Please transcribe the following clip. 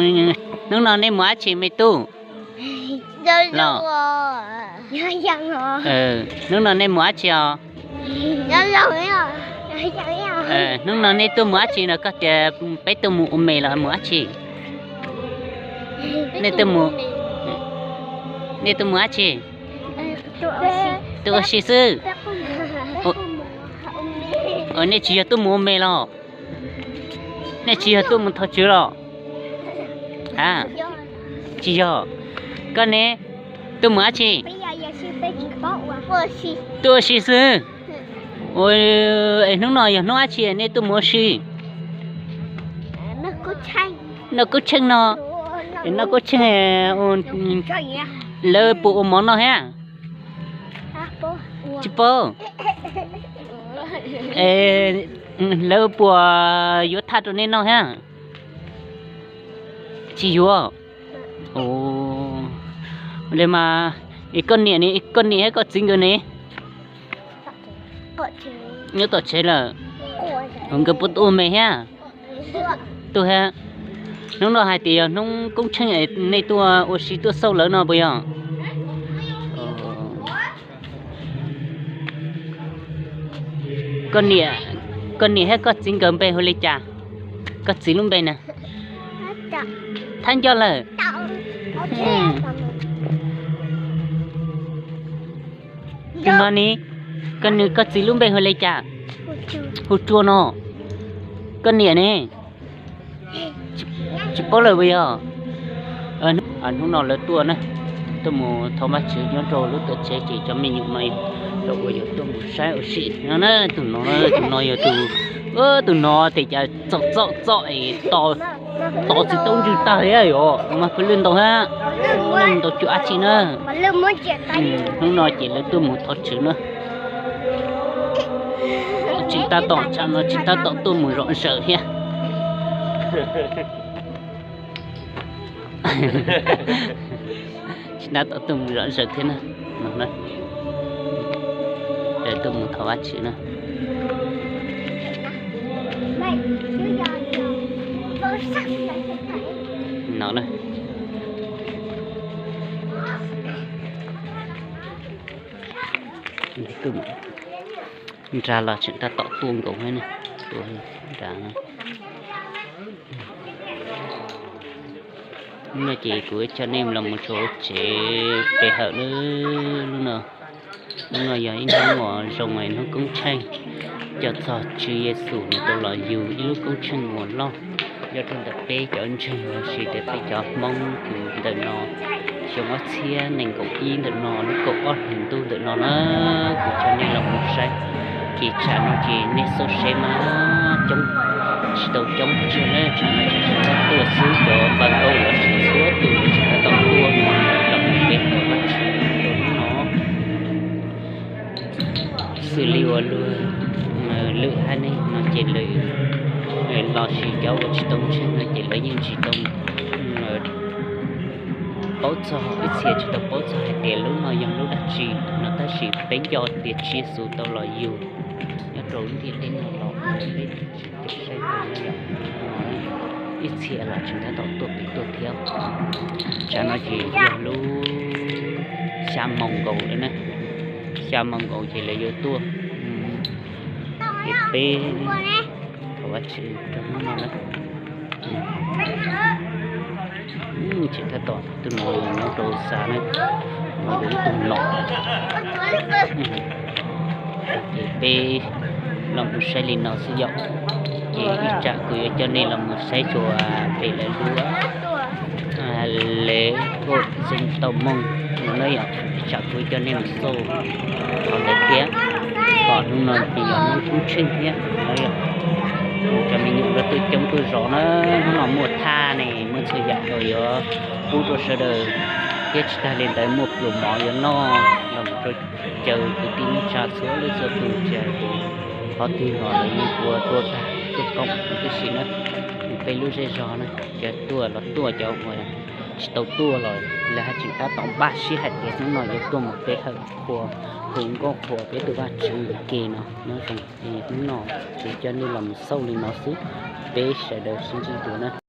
Hnub no nej mus dab tsi me tub? Los, hnub no nej mus dab tsi os? Hnub no nej tuaj mus dab tsi no? Koj tias peb tuaj mus ua me los mus dab tsi? Nej tuaj mus, nej tuaj mus dab tsi? Tuaj ua si xwb. Nej tsis yog tuaj mus ua me los? Nej tsis yog tuaj mus thov tswv los? A, tsis yog. Koj ne, tuaj mus dab tsi? Tuaj ua si xwb. Ua, es hnub no yog hnub dab tsi nej tuaj mus ua si? Noj kub tsheej no, noj kub tsheej, lawv puas ua mov noj thiab? Tsis paub. Lawv puas yuav thaj rau nej noj thiab? Tsis yuav. Li mas, koj niam ne, koj niam thiab koj txiv nkawd ne? Nyob tom tsev lawm. Nkawd puas tuaj ua me thiab? Tuaj thiab. Hnub no hais tias yog hnub koob tsheej es nej tuaj ua si tuaj xauj lawv no puas yog? Koj niam, koj niam thiab koj txiv nkawd npe hu li cas? Koj txiv lub npe na? Thab Nco lawm. Tus no ne, koj, koj txiv lub npe hu li cas? Hu Tsua no. Koj niam ne? Tsis paub lawm puas yog? Hnub no lawv tuaj na, tuaj mus thov Vajtswv nyob rau lub tuam tsev ces cov me nyuam no rau uas yuav tuaj mus saib ua si no na. Tus no, tus no yog tus, tus no tes cas txom txom txom es tos txiv toob ntswg tag li yom, mas pw lwj ntau hab, lwj ntau cuag dab tsi na. Hnub no ces lawv tuaj mus thov tswv na. Tsis tab tom, tsam no tsis tab tom tuaj mus zom zaws thiab. Tsis tab tom tuaj mus zom zaws thiab na. Lawv tuaj mus thov Vajtswv na. No na. Nra los tseem tab tom tuaj nkaus thiab ne. Tua nra. Lub no ces kuv coj nej los mus txog tsev pe hawm na. Lub no, lub no yog ib hnub uas zoo es hnub koob tsheej, coj txog Tswv Yexus nws tau los yug ib lub koob tsheej uas loj nyob rau ntawm peb cov ntseeg lossis tias peb cov Hmoob kws ntawm no xyoo ob txhiab nees nkaum ib ntawm no lub kaum ob hlis ntuj ntawm no na. Kuv coj nej los mus saib, ces tsam no ces nej xauj seb mas coob tsis tau coob pes tsawg na, tsam no tseem tuaj xwb cov npawg nkauj lossis txhua tus tseem tab tom tuaj los mus peb hawm Vajtswv rau hnub no. Xws li uas luag lwm haiv neeg no ces lawv lossis cov uas tsis tau ntseeg no ces lawv yeej tsis tau paub txog, ib txhia tsis tau paub txog hais tias lub no yog lub dab tsi no, tab sis peb nco tias Tswv Yexus tau los yug nyob rau lub ntiaj teb no los ua peb cov saib no yom. Ib txhia los tseem tab tom tuaj pem tuaj thiab. Tsam no ces yog lub xya moos nkaus lawm na, xya moos nkaus ces lawv yuav tuaj. Ces peb thov Vajtswv rau hnub no na. Tseem tab tom tus no nyob rau xa na, no yog ib tug nom. Ces peb los mus saib li no xwb yom. Ces ib tsam kuv yuav coj nej los mus saib txog pem lawv lub Lễ hội dân tộc Mông no na yom. Ib tsam kuv coj nej mus xauj qhov ntawd thiab. Kom hnub no ces yog hnub koob tsheej thiab no yom. Cov me nyuam nkawd tuaj coob tuaj zov na, hnub no muaj thaj ne, muaj txhua yam los yuav pub rau sawv daws, thiab tsis tag li ntawd muaj pluas mov yuav noj los mus rau caw kwv tij neej tsa txhua leej txhua tus, tsis hais tus qhov twg los lawv yeej ua tuaj tag tuaj koom huv tib si na. Peb lub zej zog na, cov tuaj los tuaj, cov uas tsis tau tuaj los lawv haj tseem tab tom npaj siab hais tias hnub no yuav tuaj mus pe hawm qhuas, hu nkauj qhuas peb tus Vajtswv ua ke no nyob zoo. Hnub no kuv coj nej los mus xauj li no xwb, peb sawv daws sib ntsib dua na.